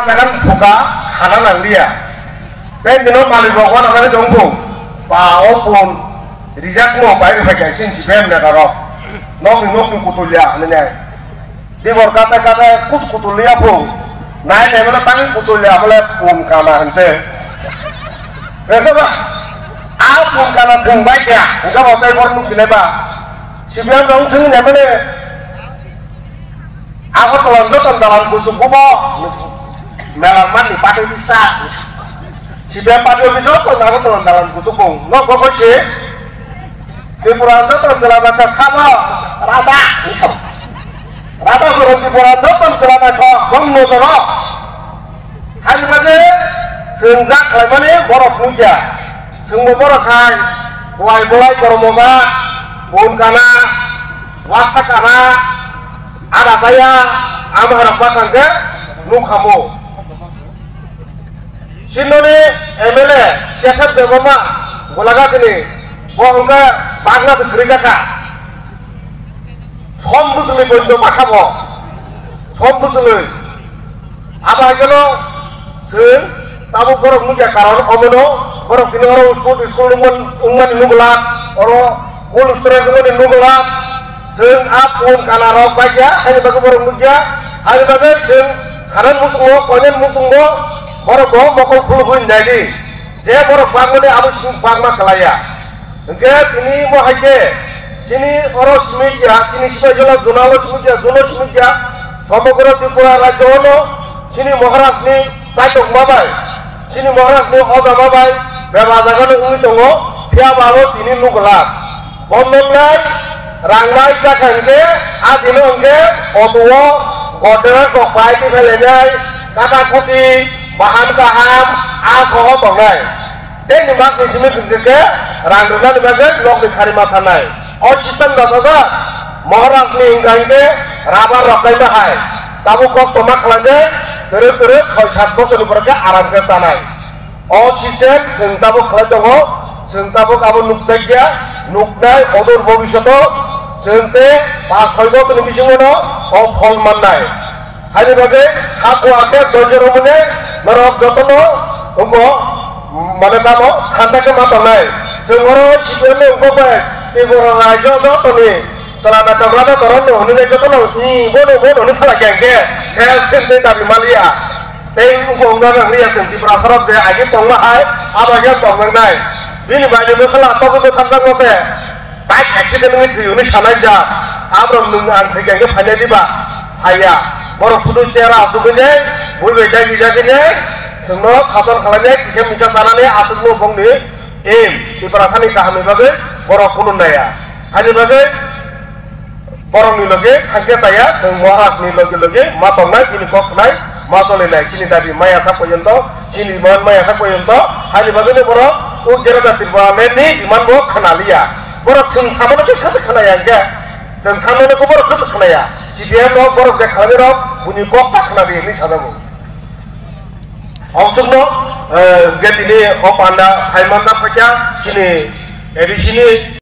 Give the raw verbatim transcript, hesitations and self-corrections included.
Jagan thuka khana nang liya. Tei dino malik rok wana nang jong bu. Ba o pun rijak mo bai rok bai kaisa si bem na rok. Nok ni nok ni kutul ya nene. Dibor kata kata kus kutul ya bu. Nai ne mana tangi kutul ya bole pun kana hente. Eko ba. A pun kana seng bai ya. Engka ba tai bor nuk sinai ba. Si bem dong seng ne mane. Agartala joto dalan kuchuk bo. Mela mani party list ta. C P M party office joto Agartala dalan kuchuk bo. No go go se. Tripura joto jela bata sabo. Rada. Rada soro Tripura joto jela bata. Bom no joro. Hari baje seng jak khlaimani borok nukya. Sengbo borok hai. Kuai bolai kormoja. Bun kana. Wasa kana. Ada saya, ama harap bakang ke, nuk hamu. Sindoni M L A, Kesab Debbarma, Golaghat ni, bo hwnkhe bagna se kwrwi jakha. Som bwswlwi bondo bakha bo. Som bwswlwi. Abo hai kheno, Chwng tabuk borok nukya karon omono borok tini oro sport school wngman-, wngmani nukla, oro cold storage wngmani nukla, chwng a phone kana rok baikya, haini bagwi borok nukya, haini bagwi chwng sanan muchungo, koinani muchungo borok bo mokol khulugwi naidi, je borok bakmani abo chwng bakma kwlaiya. Hwnkhe tini mo hai khe chini oro simi ya, chini sibai jala juna o simi ya, juno simi ya, somogro Tripura rajyo no chini Maharaj ni chaitok ma bai, chini Maharaj ni oja ma bai, beba jaga no wngwi tongo, phiya ba bo tini nugulak. Bondon nai, rang nai chakha hwnkhe, a dino hwnkhe, auto o, godera kok pai ti phai lai nai, kata kuti, bahan kaham, a soho tongnai. Tei ni mak ni simi kwrwngkhe rang rwnani bagwi nokni thari ma thanai. O system dasajak Maharaj ni wngkha hinkhe rabar rok kaima hai. Tabuk kosto ma khlainai, kwrwk kwrwk soi sat bosorni borok khe aram khe chanai. O system chwng tabuk khlai tongo, chwng tabuk abo nukjakya, nuknai odor bobishoto chwng tei pas soi bosorni bisingono o phol mannai. Haini bagwi ha kuwa khe doijo romune norok jotono wngkho, mane tamo thansa khe ma tongnai. Chwng oro C P M ni wngkok bai Tripura rajyo jotoni chwla naithok rada koron no hwnwi jotono, "Ih, bono, bono," hwnwi thala khe hwnkhe se sentei dabi maliya. Tei wngkho wngna nang liya chwng Tripura sorok je agi tongma hai, abo agi tong nangnai. Bini bai ni bwkhala togwi bwtharjakma se. Bike accident wngwi thwi hwnwi sanai jak. Aborok nwng ang thwi khe phainai diba? Phaiya. Borok sudu chera asugwi nai, bui bai dagi jagwi nai, chwngno sason khlainai, kisa misa chanani aswkno bongni aim, Tiprasani kahamni bagwi borok phunuk naiya. Haini bagwi borokni logi thangkhe chaya, chwng Maharajni logi logi ma tongnai, bini kok khnai, ma cholinai, chini dabi maya sak porjonto, chini man maya sak porjonto, haini bagwino borok o Greater Tipraland ni demand bo khna liya. Borok chwng samano khe khachik khnaya hwnkhe, chwng samano khe borok khachik khnaya. C P M rok borok je khlainai rok buini kok ta khna di hinwi sajago. Hongchukno, eh, hwnkhe tini o panda hai manna phaikha chini A D C ni